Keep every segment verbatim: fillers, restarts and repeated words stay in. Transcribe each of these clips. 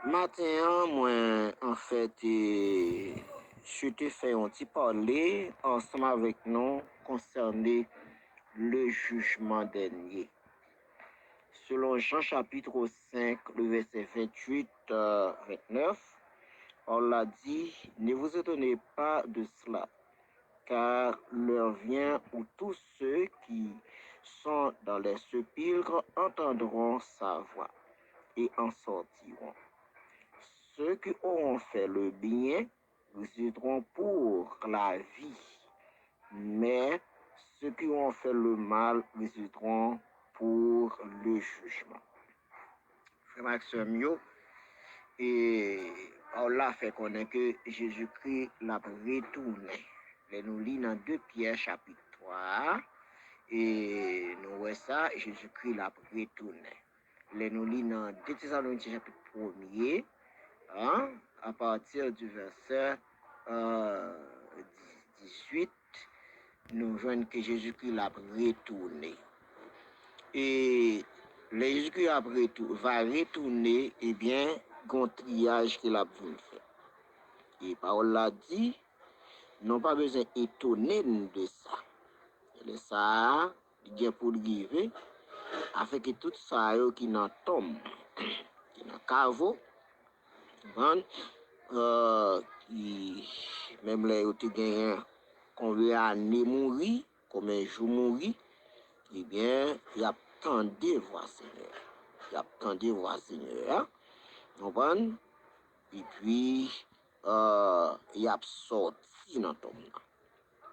Maten an, mwen, anfèt, e, swete fè yon ti pale ansanm avèk nou konsène le jugement dernier. Selon Jean chapitre cinq, le verset vingt-huit, euh, vingt-neuf, on l'a dit, ne vous étonnez pas de cela, car l'heure vient où tous ceux qui sont dans les sépulcres entendront sa voix et en sortiront. Ceux qui auront fait le bien ressusciteront pour la vie, mais ceux qui auront fait le mal ressusciteront pour le jugement. Frè m ak sè m yo, e pawòl la fè konnen ke Jezikri l ap retounen. Lè nou li nan de Pyè chapit twa a, e nou wè sa, Jezikri l ap retounen. Lè nou li nan de Tesalonityen chapit premye, an, apati di vèsè, euh, dizuit, nou jwenn ke Jezikri l ap retounen. E lè Jezikri ap retou-, va retounen, ebyen, gon triyaj ke l ap vin fè. E pawòl la di, nou pa bezwen etone n de sa. Lè sa a, li gen pou l rive, afin ke tout sa yo ki nan tonm, ki nan kavo, konprann, euh, ki, menm lè yo te genyen konbyen ane mouri, konbyen jou mouri, ebyen, y ap tande vwa Senyè. Y ap tande vwa Senyè a, konprann? Epi, euh, y ap sòti nan tonm nan.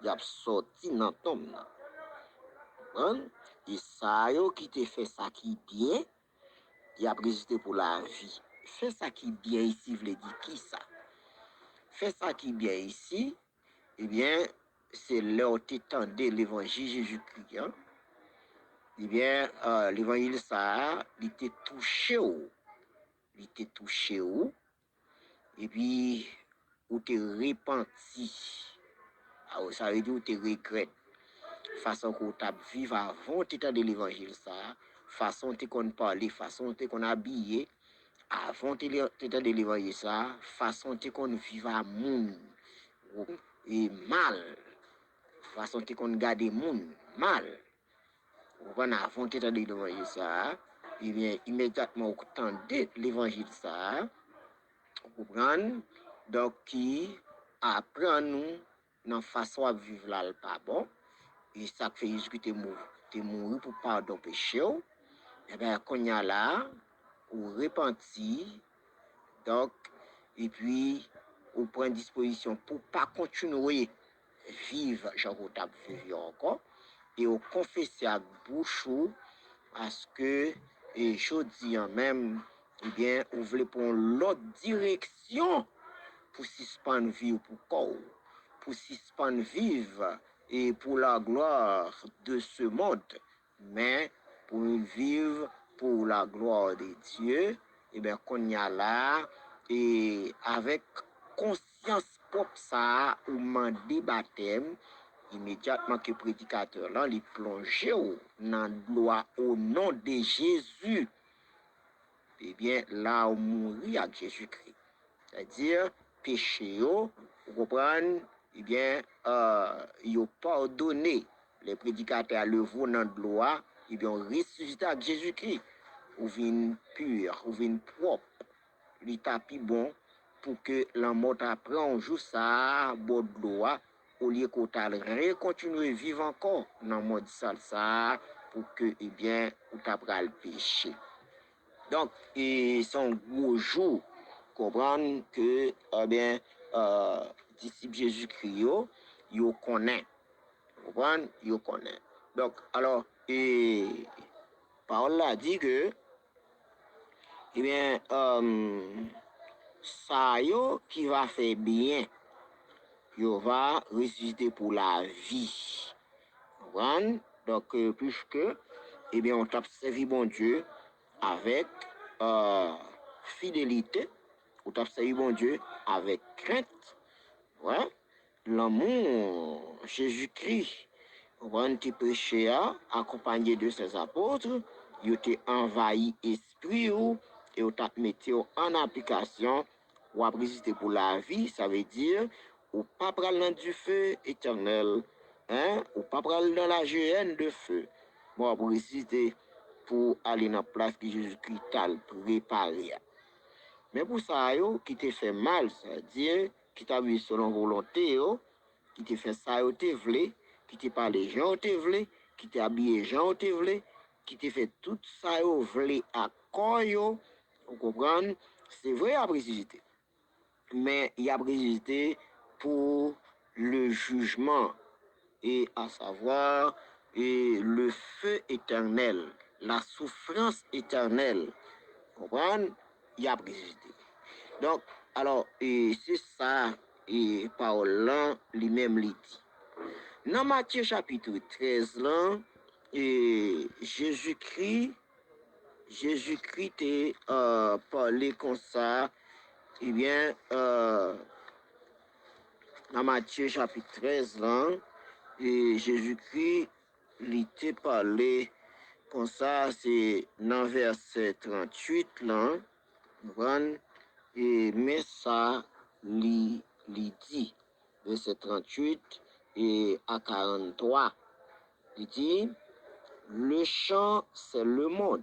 Y ap sòti nan tonm nan. Konprann? E sa yo ki te fè sa ki byen, y ap reziste pou lavi. Fè sa ki byen isi vle di kisa? Fè sa ki byen isi, ebyen, se lè w te tande levanjil Jezikri an. Ebyen, euh, levanjil sa a, li te touche w. Li te touche w. Epi, ou te repanti. Awo, sa vle di ou te regrèt fason ke w t ap viv avan w te tande levanjil sa a, fason w te konn pale, fason w te konn abiye, avan w te, le- te tande levanjil sa a, fason w te konn viv a moun, e mal, fason w te konn gade moun mal. Ou konprann, avan w te tande levanjil sa a, ebyen, imedyatman ou tande levanjil sa a, ou konprann, donk, ki aprann ou nan fason w ap viv la, l pa bon, e sa k fè Jezikri te mou-, te mouri pou padon peche w, ebyen, kounye a la, ou repanti, donk, epi ou pran dispozisyon pou w pa kontinye viv jan ke w t ap viv yo ankò, e ou konfese ak bouch ou, paske, e jodi a menm, ebyen, ou vle pran yon lòt direksyon pou sispann viv pou kò w, pou sispann viv, e pour la gloire de ce monde, men pou nou viv pour la gloire de Dieu, ebyen, kounye a la, e avèk konsyans pwòp sa a, ou mande batèm, imedyatman ke predikatè lan, li plonje w nan dlo a, au nom de Jésus, ebyen, la ou mouri ak Jezikri. Sètadi, peche yo, ou konprann, ebyen, euh, yo padone. Lè predikatè a leve w nan dlo a, ebyen, ou resisite ak Jezikri. Ou vin pi, ou vin pwòp. Li ta pi bon pou ke lanmò ta pran w jou sa a, bò dlo a, olye ke w t al rekontinye viv ankò nan mond sal sa a, pou ke, ebyen, ou ta pral peche. Donk, e, se yon gwo jou, konprann ke, ebyen, euh, disip Jezikri yo, yo konnen. Konprann? Yo konnen. Donk, alò, e, pawòl la di ke, ebyen, euh, sa yo ki va fè byen, yo va resisite pou lavi. Konprann? Donk, euh, puiske, ebyen, ou t ap sèvi Bondye avèk, euh, fidelite, ou t ap sèvi Bondye avèk krent, wè, lanmou Jezikri. Konprann? Te preche a, akonpanye de ses apôtres, yo te anvayi espri w, e w t ap mete w an aplikasyon, w ap reziste pou lavi, sa vle di, ou pa pral nan dife etènèl, en, ou pa pral nan la jeyèn de fe, men w ap reziste pou ale nan plas ke Jezikri t al prepare a. Men pou sa yo ki te fè mal, sa vle di, ki t ap viv selon volonte yo, ki te fè sa yo te vle, ki te pale jan yo te vle, ki te abiye jan yo te vle, ki te fè tout sa yo vle ak kò yo, ou konprann? Se vre y ap rezisite, men y ap rezisite pou le jijman, e a savwa, e le feu éternel, la souffrance éternelle, konprann? Y ap rezisite. Donk, alò, e se sa e pawòl lan li menm li di. Nan Matye chapit trèz lan, e Jezikri, Jezikri te uh, pale konsa, ebyen, uh, nan Matye chapit trèz lan, e Jezikri li te pale konsa, se nan vèsè tranntuit lan, konprann? E men sa li, li di, vèsè tranntuit e a karanntwa. Li di, le champ, c'est le monde.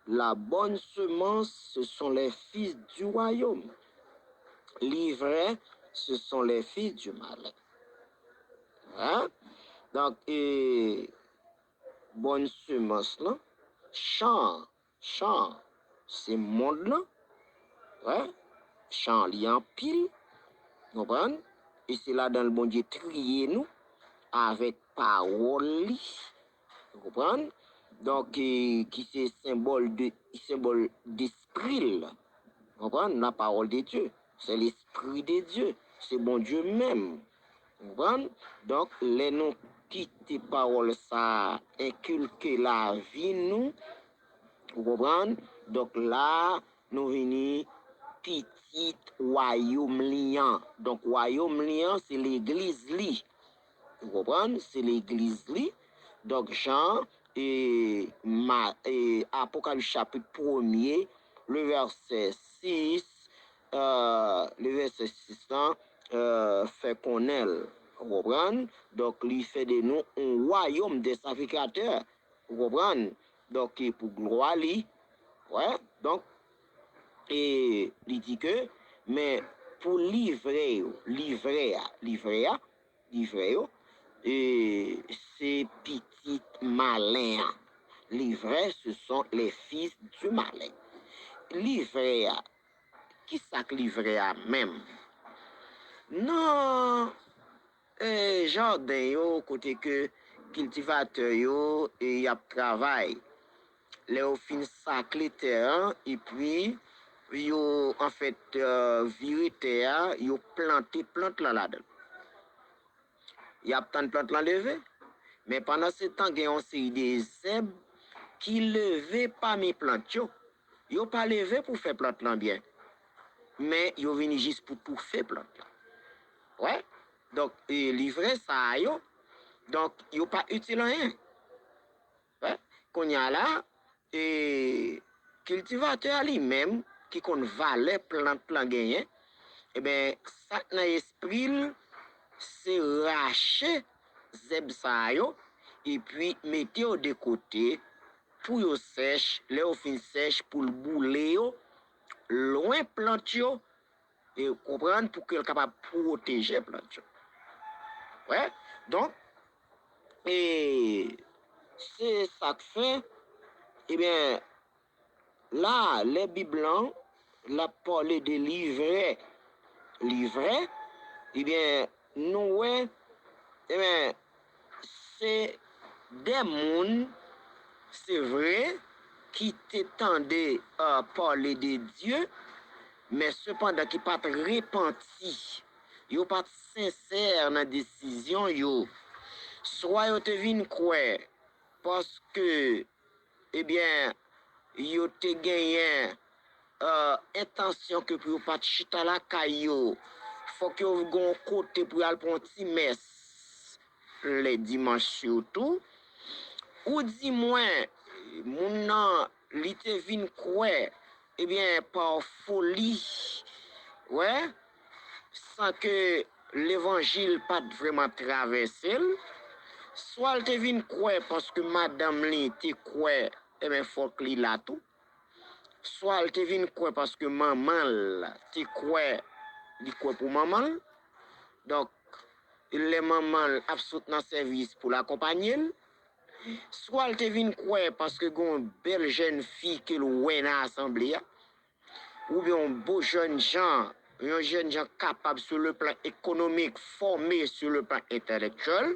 La bonne semence, ce sont les fils du royaume. L'ivraie, ce sont les fils du malin. Hein? Donk, e, bòn semans lan, chan, chan, se mond lan. Wè, chan li anpil, konprann? E se ladan l Bondye triye nou avèk pawòl li, ou konprann? Donk, e, ki se senbòl de, senbòl despri l, ou konprann? La parole de Dieu, c'est l'esprit de Dieu, se Bondye menm, ou konprann? Donk, lè nou kite pawòl sa a enkilke lavi nou, ou konprann? Donk, la, nou vini pitit wayòm li an. Donk, wayòm li an, se legliz li. Ou konprann? Se legliz li. Donk, Jan, e, ma, e, Apokalis chapit premye, le vèsè sis, euh, le vèsè sis lan, euh, fè konnen l. Ou konprann? Donk, li fè de nou yon wayòm de sakrifikateur. Ou konprann? Donk, e pou glwa li. Wè, donk, e li di ke, men pou livrè yo, livrè a, livrè a, livrè yo, e se pitit malen an. Les vrais, ce sont les fils du malin. Livrè a, ki sa k livrè a menm? Nan, e, jaden yo, kote ke kiltivatè yo, e, y ap travay, lè yo fin sakle tè an, epi yo, anfèt, e, vire tè a, yo plante plant lan ladan l. Y ap tann plant lan leve. Men pandan se tan, gen yon seri de zèb ki leve pami plant yo. Yo pa leve pou fè plant lan byen, men yo vini jis pou toufe plant lan. Wè? Donk, e, livrè sa a yo, donk, yo pa itil anyen. Wè? Kounye a la, e, kiltivatè a li menm, ki konn valè plant lan genyen, ebyen, sa k nan espri l, se rache zèb sa a yo, epi mete yo de kote pou yo sèch, lè yo fin sèch, pou l boule yo lwen plant yo, e konprann, pou ke l kapab pwoteje plant yo. Wè, donk, e se sa k fè, ebyen, la, lè Bib lan, l ap pale de livrè, livrè, ebyen, nou wè, ebyen, se de moun, se vre, ki te tande, euh, pale de Dye, men sepandan ki pa t repanti, yo pa t sensè nan desizyon yo. Swa yo te vin kwè paske, ebyen, yo te genyen, euh, entansyon ke pou yo pa t chita lakay yo, fòk yo gen yon kote pou y al pran yon ti mès lè dimanch sitou, oudimwen, moun nan li te vin kwè, ebyen, pa foli, wè, san ke levanjil pa t vrèman travèse l, swa l te vin kwè paske madanm li te kwè, ebyen, fòk li la tou, swa l te vin kwè paske manman l te kwè, li kwè pou manman l. Donk, lè manman l ap sot nan sèvis pou l akonpanye l, swa l te vin kwè paske gen yon bèl jèn fi ke l wè nan asanble a, oubyen yon bo jèn jan, yon jèn jan kapab sou le plan ekonomik, fòme sou le plan entèlektyèl,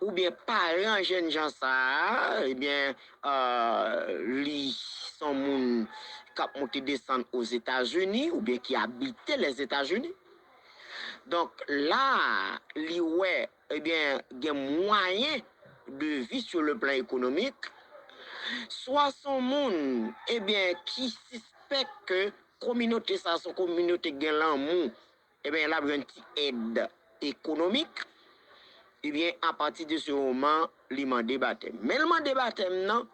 oubyen paran jèn jan sa a, ebyen, euh, li se yon moun k ap monte desann Ozetazini, oubyen ki abite Lèzetazini. Donk, la a, li wè, ebyen, gen mwayen de vi sou le plan ekonomik, swa se yon moun, ebyen, ki sispèk ke kominote sa a se yon kominote ki gen lanmou, ebyen, l ap jwenn ti èd ekonomik, ebyen, apati de se moman, li mande batèm. Men l mande batèm nan,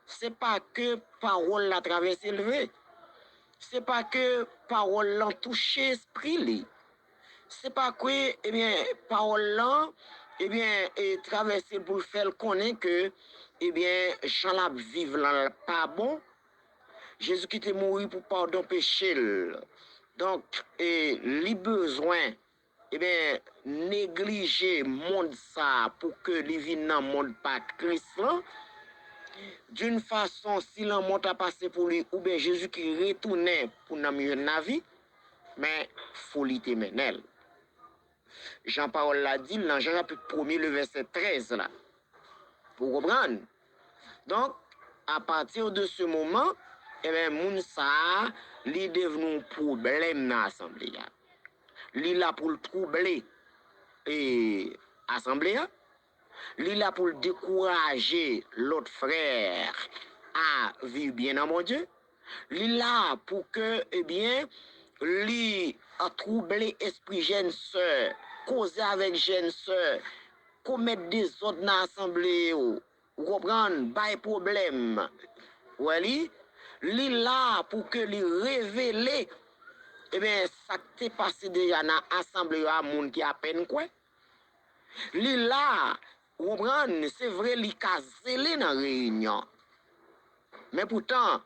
se pa ke pawòl la travèse l vre. Se pa ke pawòl lan touche espri li. Se pa ke, ebyen, pawòl lan, ebyen, e travèse l pou l fè l konnen ke, ebyen, jan l ap viv lan pa bon. Jezi ki te mouri pou padon peche l. Donk, e, li bezwen, ebyen, neglije mond sa a pou ke li vin nan mond pa Kris lan. D'une façon, si lanmò ta pase pou li, oubyen Jezi ki retounen pou nanm jwenn lavi, men foli te mennen l. Jan pawòl la di l nan Jan chapit premye, le vèsè trèz la. Ou konprann? Donk, apati de se moman, ebyen, moun sa a, li devni yon pwoblèm nan asanble a. Li la pou l twouble, e, asanble a. Li la pou l dekouraje lòt frè a viv byen nan Bondye. Li la pou ke, ebyen, li, a, twouble espri jèn sè, koze avèk jèn sè, komèt dezòd nan asanble yo, ou konprann, bay pwoblèm. Ou wè li? Li la pou ke li revele, ebyen, sa k te pase deja nan asanble yo a moun ki apèn kwè. Li la, ou konprann, se vre li ka zele nan reyinyon. Men poutan,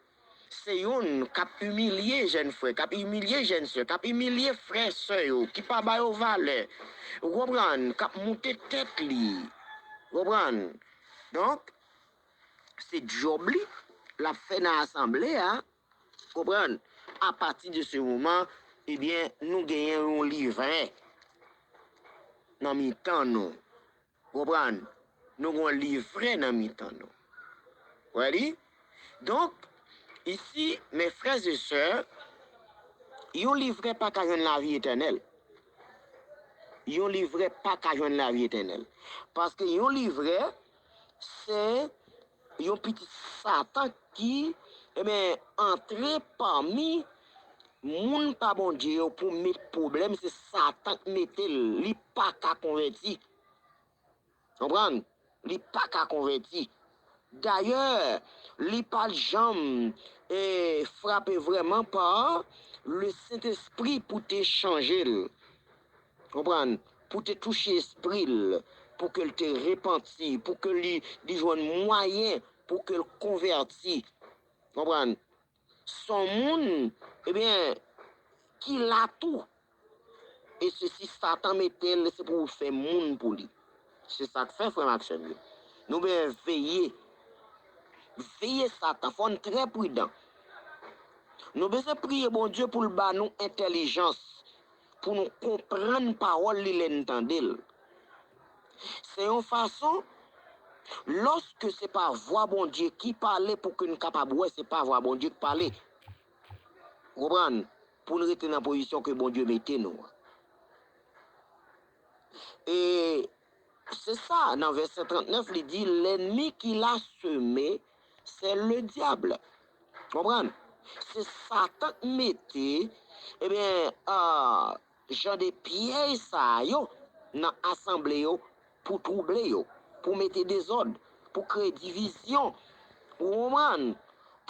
se youn k ap imilye jèn frè, k ap imilye jèn sè, k ap imilye frè sè yo, ki pa ba yo valè. Ou konprann, k ap moute tèt li. Ou konprann? Donk, se djòb li, l ap fè nan asanble a. Konprann? Apati de se moman, ebyen, nou genyen yon livrè nan mitan nou. Konprann? Nou gen yon livrè nan mitan nou. Wè li? Donk, isi, mes frères et sœurs, yon livrè pa ka jwenn lavi etènèl. Yon livrè pa ka jwenn lavi etènèl. Paske yon livrè, se yon pitit Satan ki, ebyen, antre pami moun pa Bondye yo pou met pwoblèm, se Satan k mete l, li pa ka konvèti. Konprann? Li pa ka konvèti. Dayè, li pa t janm, e, frape vrèman pa Lesentespri pou te chanje l. Konprann? Pou te touche espri l, pou ke l te repanti, pou ke li, li jwenn mwayen pou ke l konvèti. Konprann? Se yon moun, ebyen, ki la tou. E se si Satan mete l, se pou fè moun pou li. Se sa k fè, frè m ak sè m yo, nou bezwen veye. Veye Satan, fò n trè pridan. Nou bezwen priye Bondye pou l ba nou entèlijans, pou nou konprann pawòl li lè n tande l. Se yon fason, lòske se pa vwa Bondye ki pale pou ke n kapab wè se pa vwa Bondye k pale. Konprann? Pou n rete nan pozisyon ke Bondye mete nou an. E se sa, nan vèsè trannèf, li di, lènmi ki la seme, se le dyab. Konprann? Se Satan k mete, ebyen, a, jan de pyèj sa yo nan asanble yo pou twouble yo, pou mete dezòd, pou kreye divizyon. Ou konprann?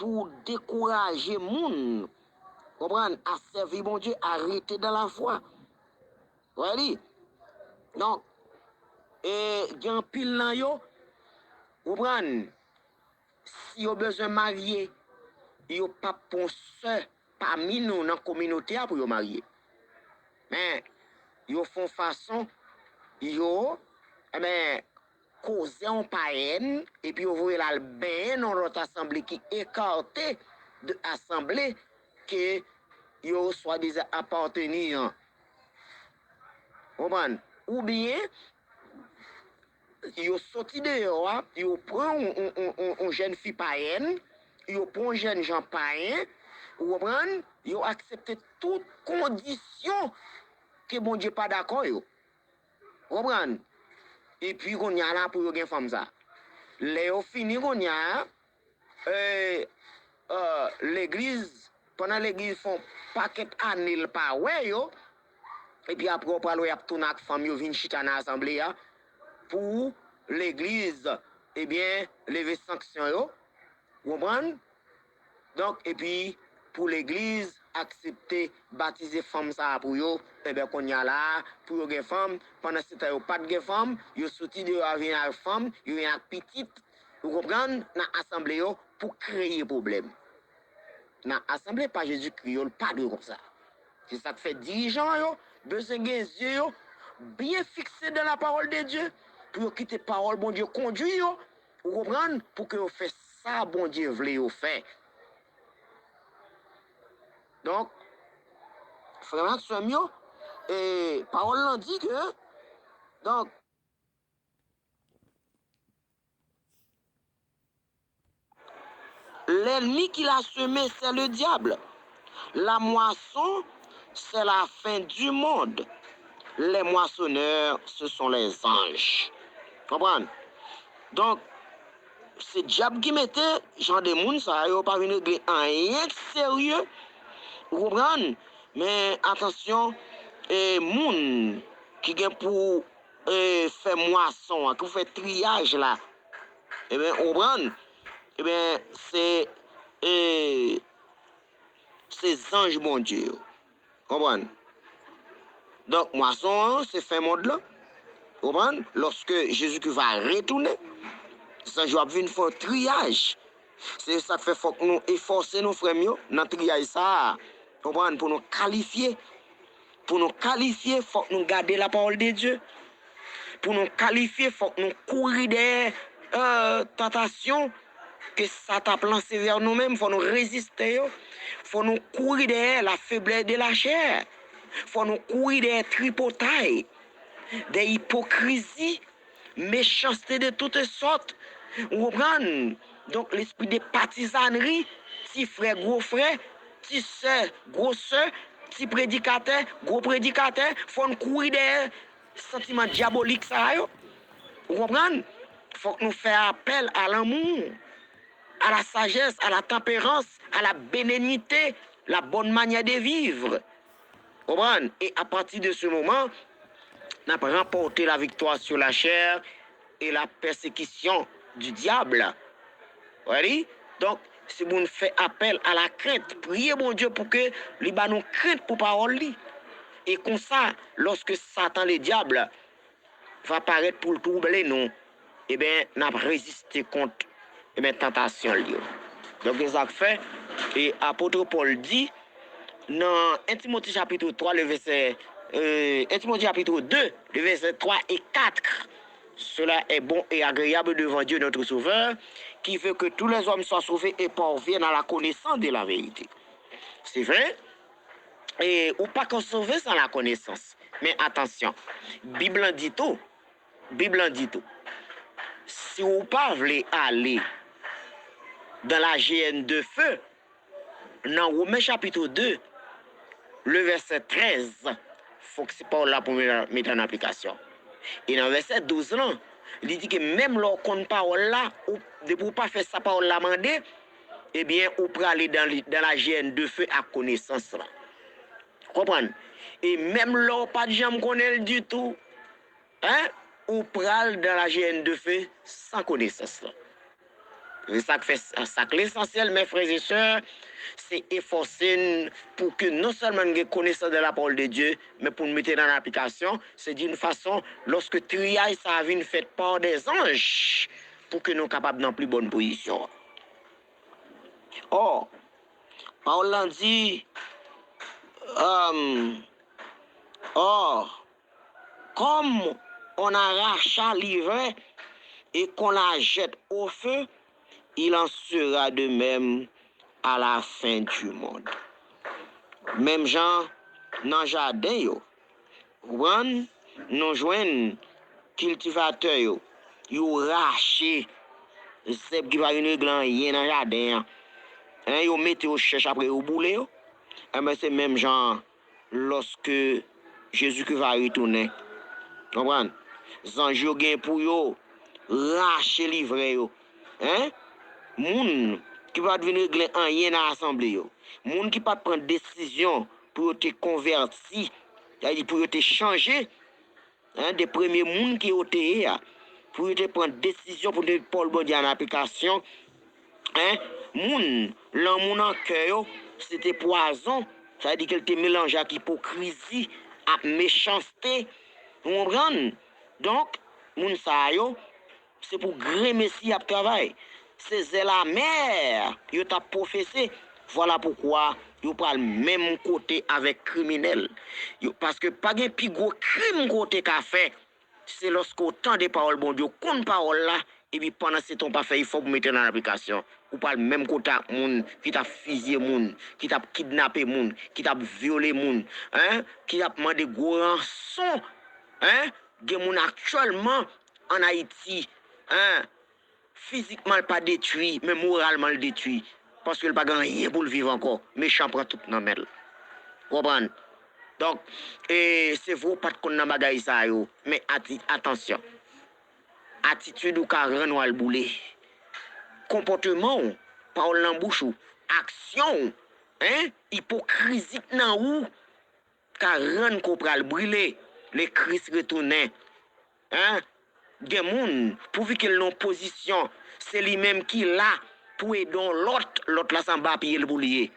pou dekouraje moun, konprann, a sèvi Bondye, a rete dans la foi. Wè li? Donk, e, gen anpil nan yo, konprann, si yo bezwen marye, yo p ap pran sè pami nou nan kominote a pou yo marye. Men, yo fè yon fason, yo, enben, koze yon payèn, epi yo voye l al benyen nan yon lòt asanble ki ekate de asanble ke yo swadizan apateni an. Konprann? Oubyen, yo soti deyò a, yo pran yon, yon, yon, yon, yon jèn fi payèn, yo pran yon jèn jan payen, ou konprann? Yo aksepte tout kondisyon ke Bondye pa dakò yo. Konprann? Epi kounye a la pou yo gen fanm sa. Lè yo fini kounye a, e, e, legliz, pandan legliz fè yon pakèt ane l pa wè yo, epi apre w pral wè y ap tounen ak fanm yo vin chita nan asanble a pou legliz, ebyen, leve sanksyon yo. Ou konprann? Donk, epi pou legliz aksepte batize fanm sa a pou yo, enben kounye a la a, pou yo gen fanm, pandan se tan yo pa t gen fanm, yo soti deyò a vin ak fanm, yo vin ak pitit, ou konprann, nan asanble yo pou kreye pwoblèm. Nan asanble pa Jezikri yo, l pa dwe konsa. Se sa k fè dirijan yo bezwen gen zye yo byen fikse dans la parole de Dieu pou yo kite pawòl Bondye kondui yo, ou konprann, pou ke yo fè sa Bondye vle yo fè. Donk, frè m ak sè m yo, e pawòl lan di ke, donk, L'ennemi qui l'a semé, c'est le diable. La moisson, c'est la fin du monde. Les moissonneurs, ce sont les anges. Konprann? Donk, se dyab ki mete jan de moun sa yo pa vin regle anyen k serye. Ou konprann? Men atansyon, e, moun ki gen pou, e, fè mwason an, ki pou fè triyaj la, ebyen, ou konprann? Ebyen, se, e, se zanj Bondye yo. Konprann? Donk, mwason an, se fen mond lan. Konprann? Lòske Jezikri va retounen, zanj yo ap vin fè yon triyaj. Se sa k fè fòk nou efòse nou, frè m yo, nan triyaj sa a. Konprann? Pou nou kalifye. Pou nou kalifye, fòk nou gade la parole de Dieu. Pou nou kalifye, fòk nou kouri dèyè, e, tantasyon ke Satan ap lanse vè nou menm. Fò nou reziste yo. Fò nou kouri dèyè la faiblesse de la chair. Fò nou kouri dèyè tripotay, dèyè ipokrizi, mechanste de toute sorte. Ou konprann? Donk, lespri de patizanri, ti frè, gwo frè, ti sè, gwo sè, ti predikatè, gwo predikatè, fò n kouri dèyè santiman dyabolik sa a yo. Ou konprann? Fòk nou fè apèl a lanmou, a la sajès, a la tanperans, a la benenite, la bonne manière de vivre. Konprann? E apati de se moman, n ap ranpòte la viktwa sur la chair et la persécution du diable. Ready? Donk, se pou n fè apèl a la krent, priye Bondye pou ke li ba nou krent pou pawòl li. E konsa, lòske Satan ledyab va parèt pou l twouble nou, ebyen, n ap reziste kont, ebyen, tantasyon l yo. Donk, se sa k fè, e apot Pòl di, nan en Timote chapitre trois, le verset, euh, en Timote chapitre deux, le verset trois et quatre, cela est bon et agréable devant Dieu notre Sauveur, qui veut que tous les hommes soient sauvés et parviennent à la connaissance de la vérité. Se vre, e ou pa ka sove san lakonesans. Men atansyon, Bib lan di tou, Bib lan di tou, si ou pa vle ale dans la géhenne de feu, nan Women chapit de, le vèsè trèz, fòk se pawòl la pou mete an aplikasyon. E nan vèsè douz lan, li di ke menm lè w konn pawòl la, ou, depi w pa fè sa pawòl la mande, ebyen, ou prale dans li, dans la géhenne de feu ak konesans lan. Konprann? E menm lè w pa t janm konnen l ditou, en, ou pral dans la géhenne de feu san konesans lan. E sa k fè, sa k lesansyèl, mes frères et sœurs, se efòse n pou ke non sèlman n gen konesans de la parole de Dieu, men pou n mete l an aplikasyon, se d'une façon, lòske triyaj sa a vin fèt par des anges, pou ke nou kapab nan pli bòn pozisyon. Or, pawòl lan di, euh, or, comme on arracha l'ivraie et qu'on la jette au feu, il en sera de même à la fin du monde. Menm jan nan jaden yo, ou konprann, nou jwenn kiltivatè yo, yo rache zèb ki pa vin regle anyen nan jaden an. Hein, yo mete yo chèch, apre yo boule yo. Enben, se menm jan an lòske Jezikri va retounen. Konprann? Zanj yo gen pou yo rache livrè yo. Hein? Moun ki pa t vin regle anyen nan asanble yo. Moun ki pa t pran desizyon pou yo te konvèti, sa vle di pou yo te chanje, hein, de premye moun ke yo te ye a, pou yo te pran desizyon pou te mete pawòl Bondye an aplikasyon, hein, moun, lanmou nan kè yo, se te pwazon, sa vle di ke l te melanje ak ipokrizi, ak mechanste, ou konprann? Donk, moun sa yo, se pou grenmesi y ap travay. Se zèl amè yo t ap pwofese. Vwala poukwa yo pral menm kote avèk kriminèl. Yo, paske pa gen pi gwo krim ke w te ka fè, se lòske w tande pawòl Bondye, w konn pawòl la, epi pandan se tan w pa fè efò pou mete l an aplikasyon. Ou pral menm kote ak moun ki t ap fizye moun, ki t ap kidnape moun, ki t ap vyole moun, hein, ki t ap mande gwo ranson, hein. Gen moun aktyèlman ann Ayiti, hein, fizikman l pa detwi, men moralman l detwi. Paske l pa gen anyen pou l viv ankò. Mechan pran tout nan men l. Konprann? Donk, e, se vre w pa t konn nan bagay sa yo, men ati-, atansyon. Atitid ou ka rann w al boule. Konpòteman w, pawòl nan bouch ou, aksyon w, hein, ipokrizi k nan ou, ka rann ke w pral brile lè Kris retounen. Hein? Gen moun, pouvi ke l nan yon pozisyon, se li menm ki la pou ede yon lòt, lòt la se anba pye l pou l ye.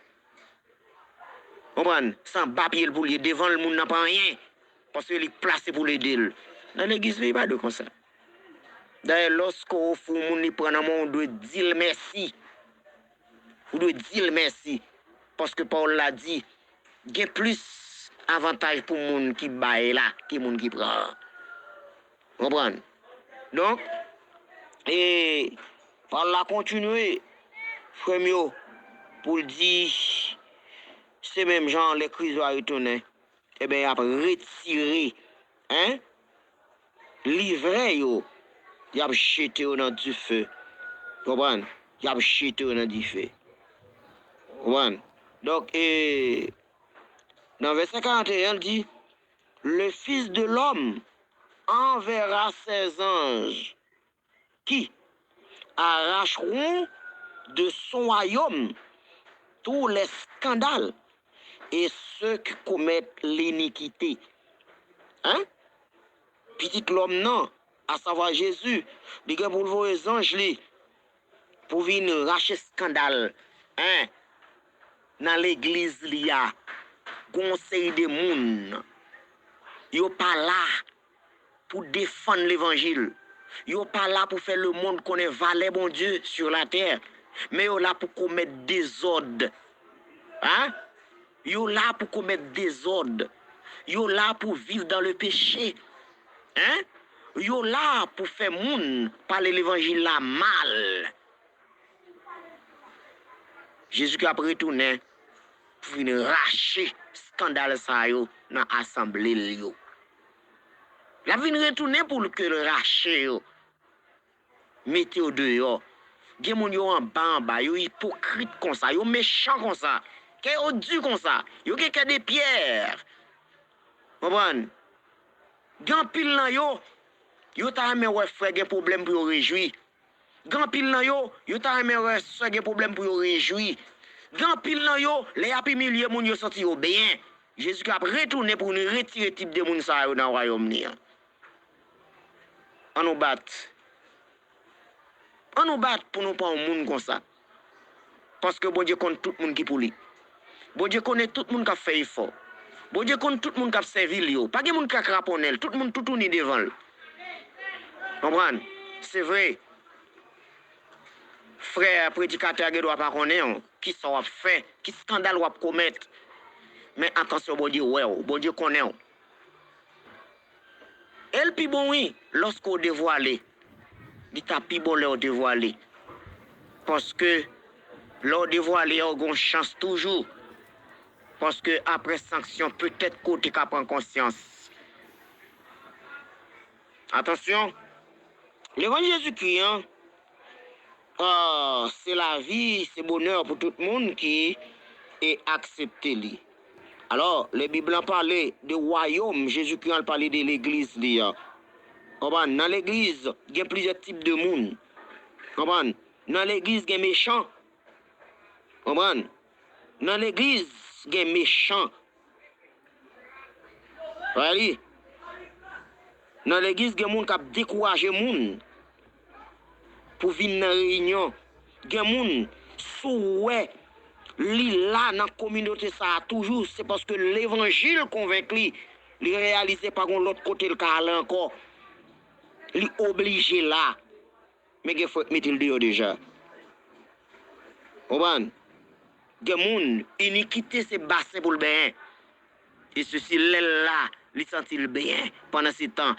Konprann? Se anba pye l pou l ye. Devan l, moun nan pa anyen. Paske li k plase pou l ede l. Nan legliz, li pa dwe konsa. Dayè, lòske w ofri yon moun, li pran nan men w, ou dwe di l mèsi. Ou dwe di l mèsi. Paske pawòl la di, gen plis avantaj pou moun ki bay la ke moun ki pran. Konprann? Donk, e, pawòl la kontinye, frè m yo, pou l di, se menm jan lè Kris va retounen, enben, y ap retire, hein, livrè yo, y ap jete yo nan dife. Konprann? Y ap jete yo nan dife. Konprann? Donk, e, nan vèsè karant e en, l di, Le Fils de l'homme enverra ses anges qui arracheront de son royaume tous les scandales et ceux qui commettent l'iniquité. Hein? Pitit lòm nan, asavwa Jezi, li gen pou l voye zanj li pou vin rache eskandal, hein, nan legliz li a. Gon seri de moun, yo pa la pou defann levanjil. Yo pa la pou fè lemonn konnen valè Bondye sur la terre. Men yo la pou komèt dezòd. Hein? Yo la pou komèt dezòd. Yo la pou viv dans le péché. Hein? Yo la pou fè moun pale levanjil la mal. Jezikri ap retounen pou vin rache eskandal sa yo nan asanble l yo. L ap vin retounen pou l ke l rache yo, mete yo deyò. Gen moun yo anba anba, yo ipokrit konsa, yo mechan konsa, kè yo di konsa, yo gen kè de pyè. Konprann? Gen anpil nan yo, yo ta renmen wè frè gen pwoblèm pou yo rejwi. Gen anpil nan yo, yo ta renmen wè sè gen pwoblèm pou yo rejwi. Gen anpil nan yo, lè y ap imilye moun, yo santi yo byen. Jezikri ap retounen pou nou retire tip de moun sa yo nan wayòm li an. An nou bat. Ann nou bat pou nou pran yon moun konsa. Paske Bondye konn tout moun ki pou li. Bondye konnen tout moun k ap fè efò. Bondye konn tout moun k ap sèvi l yo. Pa gen moun k ka kraponnen l. Tout moun toutouni devan l. Konprann? Se vre. Frè predikatè a gen dwa pa konnen w, kisa w ap fè, ki eskandal w ap komèt. Men atansyon, Bondye wè w, Bondye konnen w. E l pi bon, wi, lòske w devwale. Li ta pi bon lè w devwale. Paske lè w devwale a, w gen yon chans toujou. Paske apre sanksyon, petèt ke w te ka pran konsyans. Atansyon, levanjil Jezikri an, ah, se lavi, se bonè pou tout moun ki e aksepte li. Alò, lè Bib lan pale de wayòm Jezikri an, l pale de legliz li an. Konprann? Nan legliz, gen plizyè tip de moun. Konprann? Nan legliz, gen mechan. Konprann? Nan legliz, gen mechan. Wè li. Nan legliz, gen moun k ap dekouraje moun pou vin nan reyinyon. Gen moun, si w wè li la nan kominote sa a toujou, se paske levanjil konvenk li, li reyalize pa gen lòt kote l ka ale ankò. Li oblije la. Men gen frè k mete l deyò deja. Konprann? Gen moun, inikite se basen pou l benyen. E sesi, lè l la, li santi l byen. Pandansetan,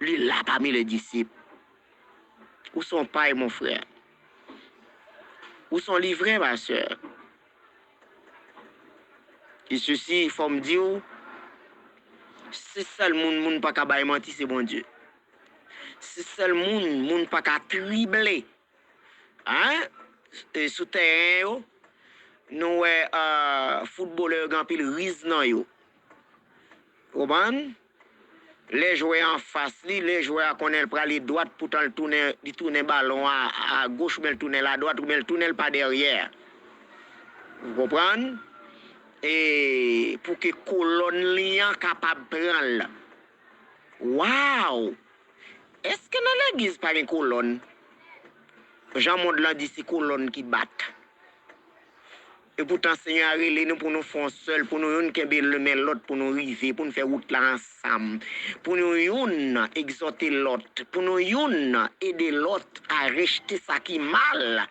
li la pami le disip. Ou se yon pay, mon frè. Ou se yon livren, ma sè. E sesi, fò m di w, se sèl moun, moun pa ka bay manti, se Bondye. Se sèl moun, moun pa ka trible. Hein? E sou tèren yo, nou wè, ah, foutbolè yo gen anpil riz nan yo. Konprann? Lè jwè anfas li, lè jwè a konnen l prale dwat, poutan l tounen, li tounen balon a, a goch, oubyen l tounen l adwat, oubyen l tounen l pa dèyè. Ou konprann? E pou ke kolòn li an kapab pran l. Waw! Èske nan legliz pa gen kolòn? Jan mond lan di, se kolòn ki bat. Epoutan, Senyè a rele nou pou nou fè yon sèl, pou nou youn kenbe men lòt, pou nou rive, pou nou fè wout la ansanm, pou nou youn egzòte lòt, pou nou youn ede lòt a rejte sa ki mal,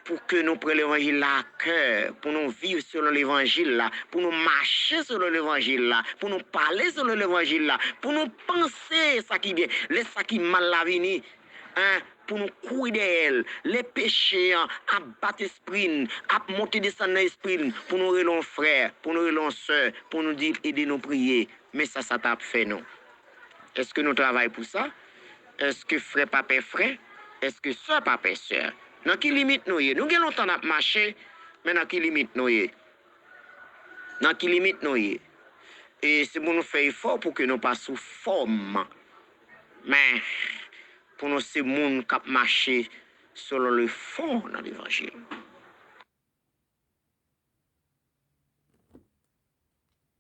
pou ke nou pran levanjil la a kè, pou nou viv selon levanjil la, pou nou mache selon levanjil la, pou nou pale selon levanjil la, pou nou panse sa ki byen. Lè sa ki mal la vini, en, pou nou kouri dèyè l. Lè peche an ap bat espri n, ap monte desann nan espri n, pou nou rele yon frè, pou nou rele yon sè, pou nou di l ede nou priye. Men sa sa t ap fè nou. Èske nou travay pou sa? Èske frè pa pè frè? Èske sè pa pè sè? Nan ki limit nou ye? Nou gen lontan n ap mache, men nan ki limit nou ye? Nan ki limit nou ye? E se pou nou fè efò pou ke nou pa sou fòm, men pou nou se moun k ap mache selon le fon nan levanjil.